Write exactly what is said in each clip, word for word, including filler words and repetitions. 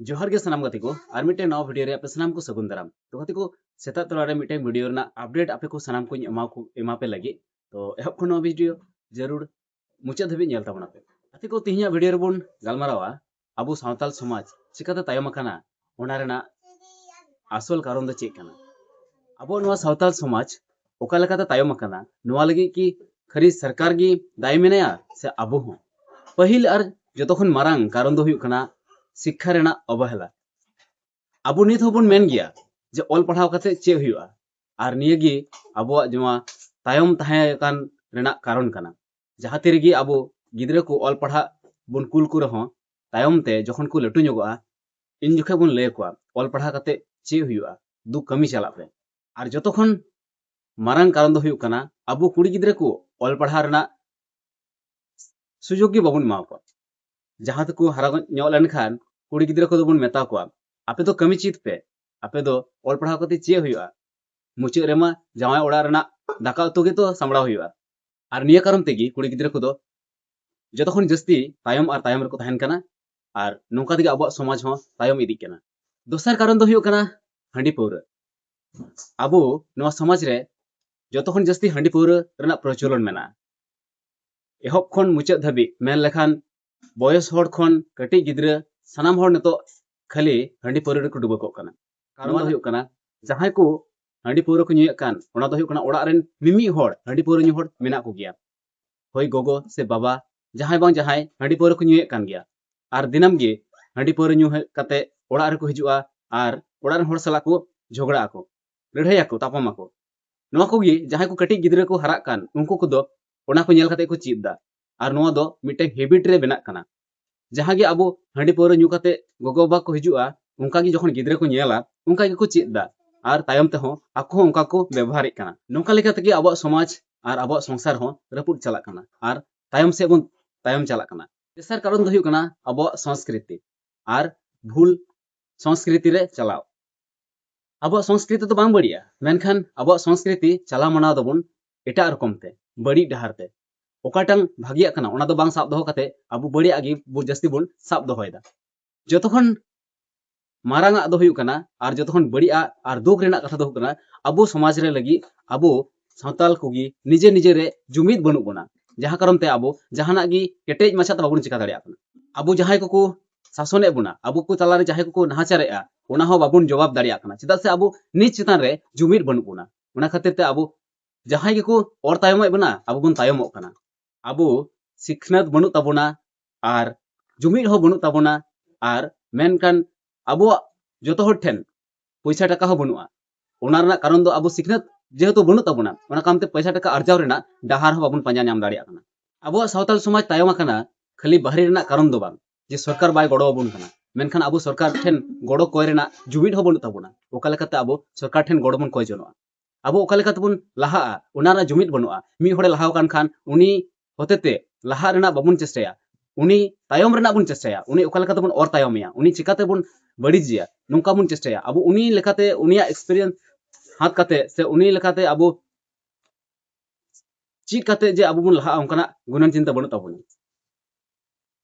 ᱡᱚᱦᱟᱨ ᱜᱮ ᱥᱟᱱᱟᱢ ᱜᱟᱛᱮ ᱠᱚ, ᱟᱨ ᱢᱤᱫᱴᱮᱱ ᱱᱟᱣᱟ ᱵᱷᱤᱰᱤᱭᱳ ᱨᱮ ᱟᱯᱮ ᱥᱟᱱᱟᱢ ᱠᱚ ᱥᱟᱹᱜᱩᱱ ᱫᱟᱨᱟᱢ᱾ ᱛᱚ ᱜᱟᱛᱮ ᱠᱚ, ᱥᱮᱛᱟᱜ ᱛᱚᱨᱟ ᱨᱮ ᱢᱤᱫᱴᱮᱱ ᱵᱷᱤᱰᱤᱭᱳ ᱨᱮᱱᱟᱜ ᱟᱯᱰᱮᱴ ᱟᱯᱮ ᱠᱚ ᱥᱟᱱᱟᱢ ᱠᱚᱧ ᱮᱢᱟ ᱠᱚ, ᱮᱢᱟ ᱯᱮ ᱞᱟᱹᱜᱤᱫ᱾ ᱛᱚ ᱮᱦᱚᱵ ᱠᱷᱚᱱ ᱱᱚᱣᱟ ᱵᱷᱤᱰᱤᱭᱳ ᱡᱟᱹᱨᱩᱲ ᱢᱩᱪᱟᱹᱫ ᱫᱷᱟᱹᱵᱤᱡ ᱧᱮᱞ ᱛᱟᱵᱚᱱᱟ ᱯᱮ᱾ ᱜᱟᱛᱮ ᱠᱚ, ᱛᱮᱦᱮᱧᱟᱜ ᱵᱷᱤᱰᱤᱭᱳ ᱨᱮᱵᱚᱱ ᱜᱟᱞᱢᱟᱨᱟᱣᱟ ᱟᱵᱚ ᱥᱟᱶᱛᱟᱞ ᱥᱚᱢᱟᱡᱽ ᱪᱤᱠᱟᱛᱮ ᱛᱟᱭᱚᱢ ᱟᱠᱟᱱᱟ, ᱚᱱᱟ ᱨᱮᱱᱟᱜ ᱟᱥᱚᱞ ᱠᱟᱨᱚᱱ ᱫᱚ ᱪᱮᱫ ᱠᱟᱱᱟ᱾ ᱟᱵᱚ ᱱᱚᱣᱟ ᱥᱟᱶᱛᱟᱞ ᱥᱚᱢᱟᱡᱽ ᱚᱠᱟ ᱞᱮᱠᱟᱛᱮ ᱛᱟᱭᱚᱢ ᱟᱠᱟᱱᱟ, ᱱᱚᱣᱟ ᱞᱟᱹᱜᱤᱫ ᱠᱤ ᱠᱷᱟᱹᱞᱤ ᱥᱚᱨᱠᱟᱨ ᱜᱮ ᱫᱟᱭᱤ ᱢᱮᱱᱟᱭᱟ ᱥᱮ ᱟᱵᱚ ᱦᱚᱸ? ᱯᱟᱹᱦᱤᱞ ᱟᱨ ᱡᱚᱛᱚ ᱠᱷᱚᱱ ᱢᱟᱨᱟᱝ ᱠᱟᱨᱚᱱ ᱫᱚ ᱦᱩᱭᱩᱜ ᱠᱟᱱᱟ ᱥᱤᱠᱠᱷᱟ ᱨᱮᱱᱟᱜ ᱚᱵᱚᱦᱮᱞᱟ᱾ ᱟᱵᱚ ᱱᱤᱛ ᱦᱚᱸᱵᱚᱱ ᱢᱮᱱ ᱜᱮᱭᱟ ᱡᱮ ᱚᱞ ᱯᱟᱲᱦᱟᱣ ᱠᱟᱛᱮ ᱪᱮᱫ ᱦᱩᱭᱩᱜᱼᱟ, ᱟᱨ ᱱᱤᱭᱟᱹ ᱜᱮ ᱟᱵᱚᱣᱟᱜ ᱱᱚᱣᱟ ᱛᱟᱭᱚᱢ ᱛᱟᱦᱮᱸ ᱟᱠᱟᱱ ᱨᱮᱱᱟᱜ ᱠᱟᱨᱚᱱ ᱠᱟᱱᱟ᱾ ᱡᱟᱦᱟᱸ ᱛᱤ ᱨᱮᱜᱮ ᱟᱵᱚ ᱜᱤᱫᱽᱨᱟᱹ ᱠᱚ ᱚᱞ ᱯᱟᱲᱦᱟᱜ ᱵᱚᱱ ᱠᱩᱞ ᱠᱚ ᱨᱮᱦᱚᱸ, ᱛᱟᱭᱚᱢ ᱛᱮ ᱡᱚᱠᱷᱚᱱ ᱠᱚ ᱞᱟᱹᱴᱩ ᱧᱚᱜᱚᱜᱼᱟ, ᱤᱱ ᱡᱚᱠᱷᱮᱡ ᱵᱚᱱ ᱞᱟᱹᱭ ᱟᱠᱚᱣᱟ, "ᱚᱞ ᱯᱟᱲᱦᱟᱣ ᱠᱟᱛᱮ ᱪᱮᱫ ᱦᱩᱭᱩᱜᱼᱟ? ᱫᱩ ᱠᱟᱹᱢᱤ ᱪᱟᱞᱟᱜ ᱯᱮ᱾" ᱟᱨ ᱡᱚᱛᱚ ᱠᱷᱚᱱ ᱢᱟᱨᱟᱝ ᱠᱟᱨᱚᱱ ᱫᱚ ᱦᱩᱭᱩᱜ ᱠᱟᱱᱟ, ᱟᱵᱚ ᱠᱩᱲᱤ ᱜᱤᱫᱽᱨᱟᱹ ᱠᱚ ᱚᱞ ᱯᱟᱲᱦᱟᱣ ᱨᱮᱱᱟᱜ ᱥᱩᱡᱳᱜᱽ ᱜᱮ ᱵᱟᱵᱚᱱ ᱮᱢᱟ ᱠᱚᱣᱟ᱾ ᱡᱟᱦᱟᱸ ᱛᱮᱠᱚ ᱦᱟᱨᱟ ᱧᱚᱜ ᱞᱮᱱᱠᱷᱟᱱ, ᱠᱩᱲᱤ ᱜᱤᱫᱽᱨᱟᱹ ᱠᱚᱫᱚ ᱵᱚᱱ ᱢᱮᱛᱟ ᱠᱚᱣᱟ, "ᱟᱯᱮ ᱫᱚ ᱠᱟᱹᱢᱤ ᱪᱮᱫ ᱯᱮ, ᱟᱯᱮ ᱫᱚ ᱚᱞ ᱯᱟᱲᱦᱟᱣ ᱠᱟᱛᱮ ᱪᱮᱫ ᱦᱩᱭᱩᱜᱼᱟ? ᱢᱩᱪᱟᱹᱫ ᱨᱮᱢᱟ ᱡᱟᱶᱟᱭ ᱚᱲᱟᱜ ᱨᱮᱱᱟᱜ ᱫᱟᱠᱟ ᱩᱛᱩ ᱜᱮᱛᱚ ᱥᱟᱢᱵᱲᱟᱣ ᱦᱩᱭᱩᱜᱼᱟ᱾" ᱟᱨ ᱱᱤᱭᱟᱹ ᱠᱟᱨᱚᱱ ᱛᱮᱜᱮ ᱠᱩᱲᱤ ᱜᱤᱫᱽᱨᱟᱹ ᱠᱚᱫᱚ ᱡᱚᱛᱚ ᱠᱷᱚᱱ ᱡᱟᱹᱥᱛᱤ ᱛᱟᱭᱚᱢ ᱟᱨ ᱛᱟᱭᱚᱢ ᱨᱮᱠᱚ ᱛᱟᱦᱮᱱ ᱠᱟᱱᱟ᱾ ᱟᱨ ᱱᱚᱝᱠᱟ ᱛᱮᱜᱮ ᱟᱵᱚᱣᱟᱜ ᱥᱚᱢᱟᱡᱽ ᱦᱚᱸ ᱛᱟᱭᱚᱢ ᱤᱫᱤᱜ ᱠᱟᱱᱟ᱾ ᱫᱚᱥᱟᱨ ᱠᱟᱨᱚᱱ ᱫᱚ ᱦᱩᱭᱩᱜ ᱠᱟᱱᱟ ᱦᱟᱺᱰᱤ ᱯᱟᱹᱣᱨᱟᱹ᱾ ᱟᱵᱚ ᱱᱚᱣᱟ ᱥᱚᱢᱟᱡᱽ ᱨᱮ ᱡᱚᱛᱚ ᱠᱷᱚᱱ ᱡᱟᱹᱥᱛᱤ ᱦᱟᱺᱰᱤ ᱯᱟᱹᱣᱨᱟᱹ ᱨᱮᱱᱟᱜ ᱯᱨᱚᱪᱚᱞᱚᱱ ᱢᱮᱱᱟᱜᱼᱟ᱾ ᱮᱦᱚᱵ ᱠᱷᱚᱱ ᱢᱩᱪᱟᱹᱫ ᱫᱷᱟᱹᱵᱤᱡ ᱢᱮᱱ ᱞᱮᱠᱷᱟᱱ, ᱵᱚᱭᱚᱥ ᱦᱚᱲ ᱠᱷᱚᱱ ᱠᱟᱹᱴᱤᱡ ᱜᱤᱫᱽᱨᱟᱹ, ᱥᱟᱱᱟᱢ ᱦᱚᱲ ᱱᱤᱛᱚᱜ ᱠᱷᱟᱹᱞᱤ ᱦᱟᱺᱰᱤ ᱯᱟᱹᱣᱨᱟᱹ ᱨᱮᱠᱚ ᱰᱩᱵᱟᱹᱠᱚᱜ ᱠᱟᱱᱟ᱾ ᱠᱟᱨᱚᱱ ᱫᱚ ᱦᱩᱭᱩᱜ ᱠᱟᱱᱟ, ᱡᱟᱦᱟᱸᱭ ᱠᱚ ᱦᱟᱺᱰᱤ ᱯᱟᱹᱣᱨᱟᱹ ᱠᱚ ᱧᱩᱭᱮᱫ ᱠᱟᱱ, ᱚᱱᱟ ᱫᱚ ᱦᱩᱭᱩᱜ ᱠᱟᱱᱟ ᱚᱲᱟᱜ ᱨᱮᱱ ᱢᱤᱢᱤᱫ ᱦᱚᱲ ᱦᱟᱺᱰᱤ ᱯᱟᱹᱣᱨᱟᱹ ᱧᱩ ᱦᱚᱲ ᱢᱮᱱᱟᱜ ᱠᱚᱜᱮᱭᱟ᱾ ᱦᱳᱭ ᱜᱚᱜᱚ ᱥᱮ ᱵᱟᱵᱟ, ᱡᱟᱦᱟᱸᱭ ᱵᱟᱝ ᱡᱟᱦᱟᱸᱭ ᱦᱟᱺᱰᱤ ᱯᱟᱹᱣᱨᱟᱹ ᱠᱚ ᱧᱩᱭᱮᱫ ᱠᱟᱱ ᱜᱮᱭᱟ᱾ ᱟᱨ ᱫᱤᱱᱟᱹᱢ ᱜᱮ ᱦᱟᱺᱰᱤ ᱯᱟᱹᱣᱨᱟᱹ ᱧᱩ ᱦᱮᱡ ᱠᱟᱛᱮ ᱚᱲᱟᱜ ᱨᱮᱠᱚ ᱦᱤᱡᱩᱜᱼᱟ ᱟᱨ ᱚᱲᱟᱜ ᱨᱮᱱ ᱦᱚᱲ ᱥᱟᱞᱟᱜ ᱠᱚ ᱡᱷᱚᱜᱽᱲᱟᱜ ᱟᱠᱚ, ᱞᱟᱹᱲᱦᱟᱹᱭᱟᱠᱚ, ᱛᱟᱯᱟᱢ ᱟᱠᱚ᱾ ᱱᱚᱣᱟ ᱠᱚᱜᱮ ᱡᱟᱦᱟᱸᱭ ᱠᱚ ᱠᱟᱹᱴᱤᱡ ᱜᱤᱫᱽᱨᱟᱹ ᱠᱚ ᱦᱟᱨᱟᱜ ᱠᱟᱱ, ᱩᱱᱠᱩ ᱠᱚᱫᱚ ᱚᱱᱟ ᱠᱚ ᱧᱮᱞ ᱠᱟᱛᱮ ᱠᱚ ᱪᱮᱫ ᱮᱫᱟ᱾ ᱟᱨ ᱱᱚᱣᱟ ᱫᱚ ᱢᱤᱫᱴᱮᱱ ᱦᱮᱵᱤᱴ ᱨᱮ ᱵᱮᱱᱟᱜ ᱠᱟᱱᱟ᱾ ᱡᱟᱦᱟᱸ ᱜᱮ ᱟᱵᱚ ᱦᱟᱺᱰᱤ ᱯᱟᱹᱣᱨᱟᱹ ᱧᱩ ᱠᱟᱛᱮ ᱜᱚᱜᱚ ᱵᱟᱵᱟ ᱠᱚ ᱦᱤᱡᱩᱜᱼᱟ, ᱚᱱᱠᱟ ᱜᱮ ᱡᱚᱠᱷᱚᱱ ᱜᱤᱫᱽᱨᱟᱹ ᱠᱚ ᱧᱮᱞᱟ, ᱚᱱᱠᱟ ᱜᱮᱠᱚ ᱪᱮᱫ ᱮᱫᱟ᱾ ᱟᱨ ᱛᱟᱭᱚᱢ ᱛᱮᱦᱚᱸ ᱟᱠᱚ ᱦᱚᱸ ᱚᱱᱠᱟ ᱠᱚ ᱵᱮᱵᱚᱦᱟᱨᱮᱫ ᱠᱟᱱᱟ᱾ ᱱᱚᱝᱠᱟ ᱞᱮᱠᱟ ᱛᱮᱜᱮ ᱟᱵᱚᱣᱟᱜ ᱥᱚᱢᱟᱡᱽ ᱟᱨ ᱟᱵᱚᱣᱟᱜ ᱥᱚᱝᱥᱟᱨ ᱦᱚᱸ ᱨᱟᱹᱯᱩᱫ ᱪᱟᱞᱟᱜ ᱠᱟᱱᱟ ᱟᱨ ᱛᱟᱭᱚᱢ ᱥᱮᱫ ᱵᱚᱱ ᱛᱟᱭᱚᱢ ᱪᱟᱞᱟᱜ ᱠᱟᱱᱟ᱾ ᱛᱮᱥᱟᱨ ᱠᱟᱨᱚᱱ ᱫᱚ ᱦᱩᱭᱩᱜ ᱠᱟᱱᱟ ᱟᱵᱚᱣᱟᱜ ᱥᱚᱝᱥᱠᱨᱤᱛᱤ ᱟᱨ ᱵᱷᱩᱞ ᱥᱚᱝᱥᱠᱨᱤᱛᱤ ᱨᱮ ᱪᱟᱞᱟᱣ᱾ ᱟᱵᱚᱣᱟᱜ ᱥᱚᱝᱥᱠᱨᱤᱛᱤ ᱫᱚ ᱵᱟᱝ ᱵᱟᱹᱲᱤᱡᱼᱟ, ᱢᱮᱱᱠᱷᱟᱱ ᱟᱵᱚᱣᱟᱜ ᱥᱚᱝᱥᱠᱨᱤᱛᱤ ᱪᱟᱞᱟᱣ ᱢᱟᱱᱟᱣ ᱫᱟᱵᱚᱱ ᱮᱴᱟᱜ ᱨᱚᱠᱚᱢ ᱛᱮ, ᱵᱟᱹᱲᱤᱡ ᱰᱟᱦᱟᱨ ᱛᱮ᱾ ᱚᱠᱟᱴᱟᱝ ᱵᱷᱟᱜᱤᱭᱟᱜ ᱠᱟᱱᱟ, ᱚᱱᱟ ᱫᱚ ᱵᱟᱝ ᱥᱟᱵ ᱫᱚᱦᱚ ᱠᱟᱛᱮ ᱟᱵᱚ ᱵᱟᱹᱲᱤᱡᱟᱜ ᱜᱮ ᱵᱚ ᱡᱟᱹᱥᱛᱤ ᱵᱚᱱ ᱥᱟᱵ ᱫᱚᱦᱚᱭᱮᱫᱟ᱾ ᱡᱚᱛᱚ ᱠᱷᱚᱱ ᱢᱟᱨᱟᱝ ᱟᱜ ᱫᱚ ᱦᱩᱭᱩᱜ ᱠᱟᱱᱟ, ᱟᱨ ᱡᱚᱛᱚ ᱠᱷᱚᱱ ᱵᱟᱹᱲᱤᱡ ᱟᱜ ᱟᱨ ᱫᱩᱠ ᱨᱮᱱᱟᱜ ᱠᱟᱛᱷᱟ ᱫᱚ ᱦᱩᱭᱩᱜ ᱠᱟᱱᱟ, ᱟᱵᱚ ᱥᱚᱢᱟᱡᱽ ᱨᱮ ᱞᱟᱹᱜᱤᱫ ᱟᱵᱚ ᱥᱟᱶᱛᱟᱞ ᱠᱚᱜᱮ ᱱᱤᱡᱮ ᱱᱤᱡᱮ ᱨᱮ ᱡᱩᱢᱤᱫ ᱵᱟᱹᱱᱩᱜ ᱵᱚᱱᱟ, ᱡᱟᱦᱟᱸ ᱠᱟᱨᱚᱱ ᱛᱮ ᱟᱵᱚ ᱡᱟᱦᱟᱱᱟᱜ ᱜᱮ ᱠᱮᱴᱮᱡ ᱢᱟᱪᱷᱟ ᱛᱮ ᱵᱟᱵᱚᱱ ᱪᱤᱠᱟ ᱫᱟᱲᱮᱭᱟᱜ ᱠᱟᱱᱟ᱾ ᱟᱵᱚ ᱡᱟᱦᱟᱸᱭ ᱠᱚᱠᱚ ᱥᱟᱥᱚᱱᱮᱫ ᱵᱚᱱᱟ, ᱟᱵᱚ ᱠᱚ ᱛᱟᱞᱟᱨᱮ ᱡᱟᱦᱟᱸᱭ ᱠᱚᱠᱚ ᱱᱟᱦᱟᱪᱟᱨᱮᱫᱼᱟ, ᱚᱱᱟ ᱦᱚᱸ ᱵᱟᱵᱚᱱ ᱡᱚᱵᱟᱵ ᱫᱟᱲᱮᱭᱟᱜ ᱠᱟᱱᱟ᱾ ᱪᱮᱫᱟᱜ ᱥᱮ ᱟᱵᱚ ᱱᱤᱡ ᱪᱮᱛᱟᱱ ᱨᱮ ᱡᱩᱢᱤᱫ ᱵᱟᱹᱱᱩᱜ ᱵᱚᱱᱟ᱾ ᱚᱱᱟ ᱠᱷᱟᱹᱛᱤᱨ ᱛᱮ ᱟᱵᱚ ᱡᱟᱦᱟᱸᱭ ᱜᱮᱠᱚ ᱚᱨ ᱛᱟᱭᱚᱢᱮᱫ ᱵᱚᱱᱟ, ᱟᱵᱚ ᱵᱚᱱ ᱛᱟᱭᱚᱢᱚᱜ ᱠᱟᱱᱟ᱾ ᱟᱵᱚ ᱥᱤᱠᱷᱱᱟᱹᱛ ᱵᱟᱹᱱᱩᱜ ᱛᱟᱵᱚᱱᱟ, ᱟᱨ ᱡᱩᱢᱤᱫ ᱦᱚᱸ ᱵᱟᱹᱱᱩᱜ ᱛᱟᱵᱚᱱᱟ, ᱟᱨ ᱢᱮᱱᱠᱷᱟᱱ ᱟᱵᱚᱣᱟᱜ ᱡᱚᱛᱚ ᱦᱚᱲ ᱴᱷᱮᱱ ᱯᱚᱭᱥᱟ ᱴᱟᱠᱟ ᱦᱚᱸ ᱵᱟᱹᱱᱩᱜᱼᱟ᱾ ᱚᱱᱟ ᱨᱮᱱᱟᱜ ᱠᱟᱨᱚᱱ ᱫᱚ ᱟᱵᱚ ᱥᱤᱠᱷᱱᱟᱹᱛ ᱡᱮᱦᱮᱛᱩ ᱵᱟᱹᱱᱩᱜ ᱛᱟᱵᱚᱱᱟ, ᱚᱱᱟ ᱠᱟᱨᱚᱱ ᱛᱮ ᱯᱚᱭᱥᱟ ᱴᱟᱠᱟ ᱟᱨᱡᱟᱣ ᱨᱮᱱᱟᱜ ᱰᱟᱦᱟᱨ ᱦᱚᱸ ᱵᱟᱵᱚᱱ ᱯᱟᱸᱡᱟ ᱧᱟᱢ ᱫᱟᱲᱮᱭᱟᱜ ᱠᱟᱱᱟ᱾ ᱟᱵᱚᱣᱟᱜ ᱥᱟᱶᱛᱟᱞ ᱥᱚᱢᱟᱡᱽ ᱛᱟᱭᱚᱢ ᱟᱠᱟᱱᱟ ᱠᱷᱟᱹᱞᱤ ᱵᱟᱦᱨᱮ ᱨᱮᱱᱟᱜ ᱠᱟᱨᱚᱱ ᱫᱚ ᱵᱟᱝ, ᱡᱮ ᱥᱚᱨᱠᱟᱨ ᱵᱟᱭ ᱜᱚᱲᱚ ᱟᱵᱚᱱ ᱠᱟᱱᱟ, ᱢᱮᱱᱠᱷᱟᱱ ᱟᱵᱚ ᱥᱚᱨᱠᱟᱨ ᱴᱷᱮᱱ ᱜᱚᱲᱚ ᱠᱚᱭ ᱨᱮᱱᱟᱜ ᱡᱩᱢᱤᱫ ᱦᱚᱸ ᱵᱟᱹᱱᱩᱜ ᱛᱟᱵᱚᱱᱟ᱾ ᱚᱠᱟ ᱞᱮᱠᱟᱛᱮ ᱟᱵᱚ ᱥᱚᱨᱠᱟᱨ ᱴᱷᱮᱱ ᱜᱚᱲᱚ ᱵᱚᱱ ᱠᱚᱭ ᱡᱚᱱᱚᱜᱼᱟ? ᱟᱵᱚ ᱚᱠᱟ ᱞᱮᱠᱟ ᱛᱮᱵᱚᱱ ᱞᱟᱦᱟᱜᱼᱟ, ᱚᱱᱟ ᱨᱮᱱᱟᱜ ᱡᱩᱢᱤᱫ ᱵᱟᱹᱱᱩᱜᱼᱟ᱾ ᱢᱤᱫ ᱦᱚᱲᱮ ᱞᱟᱦᱟ ᱟᱠᱟᱱ ᱠᱷᱟᱱ ᱩᱱᱤ ᱦᱚᱛᱮᱛᱮ ᱞᱟᱦᱟᱜ ᱨᱮᱱᱟᱜ ᱵᱟᱵᱚᱱ ᱪᱮᱥᱴᱟᱭᱟ, ᱩᱱᱤ ᱛᱟᱭᱚᱢ ᱨᱮᱱᱟᱜ ᱵᱚᱱ ᱪᱮᱥᱴᱟᱭᱟ᱾ ᱩᱱᱤ ᱚᱠᱟ ᱞᱮᱠᱟ ᱛᱮᱵᱚᱱ ᱚᱨ ᱛᱟᱭᱚᱢᱮᱭᱟ, ᱩᱱᱤ ᱪᱤᱠᱟᱹ ᱛᱮᱵᱚᱱ ᱵᱟᱹᱲᱤᱡᱮᱭᱟ, ᱱᱚᱝᱠᱟ ᱵᱚᱱ ᱪᱮᱥᱴᱟᱭᱟ᱾ ᱟᱵᱚ ᱩᱱᱤ ᱞᱮᱠᱟᱛᱮ, ᱩᱱᱤᱭᱟᱜ ᱮᱠᱥᱯᱮᱨᱤᱭᱮᱱᱥ ᱦᱟᱛ ᱠᱟᱛᱮ ᱥᱮ ᱩᱱᱤ ᱞᱮᱠᱟᱛᱮ ᱟᱵᱚ ᱪᱮᱫ ᱠᱟᱛᱮ ᱡᱮ ᱟᱵᱚ ᱵᱚᱱ ᱞᱟᱦᱟᱜᱼᱟ, ᱚᱱᱠᱟᱱᱟᱜ ᱜᱩᱱᱟᱹᱱ ᱪᱤᱱᱛᱟᱹ ᱵᱟᱹᱱᱩᱜ ᱛᱟᱵᱚᱱᱟ᱾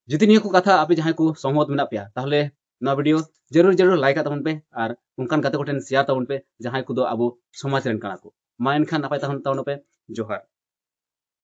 ᱡᱩᱫᱤ ᱱᱤᱭᱟᱹ ᱠᱚ ᱠᱟᱛᱷᱟ ᱟᱯᱮ ᱡᱟᱦᱟᱸᱭ ᱠᱚ ᱥᱚᱦᱚᱢᱚᱛ ᱢᱮᱱᱟᱜ ᱯᱮᱭᱟ, ᱛᱟᱦᱚᱞᱮ ᱱᱚᱣᱟ ᱵᱷᱤᱰᱤᱭᱳ ᱡᱟᱹᱨᱩᱲ ᱡᱟᱹᱨᱩᱲ ᱞᱟᱭᱤᱠ ᱟᱜ ᱛᱟᱵᱚᱱ ᱯᱮ ᱟᱨ ᱚᱱᱠᱟᱱ ᱜᱟᱛᱮ ᱠᱚᱴᱷᱮᱱ ᱥᱮᱭᱟᱨ ᱛᱟᱵᱚᱱ ᱯᱮ, ᱡᱟᱦᱟᱸᱭ ᱠᱚᱫᱚ ᱟᱵᱚ ᱥᱚᱢᱟᱡᱽ ᱨᱮᱱ ᱠᱟᱱᱟ ᱠᱚ᱾ ᱢᱟ ᱮᱱᱠᱷᱟᱱ ᱱᱟᱯᱟᱭ ᱛᱟᱦᱮᱱ ᱛᱟᱵᱚᱱ ᱯᱮ᱾ ᱡᱚᱦᱟᱨ᱾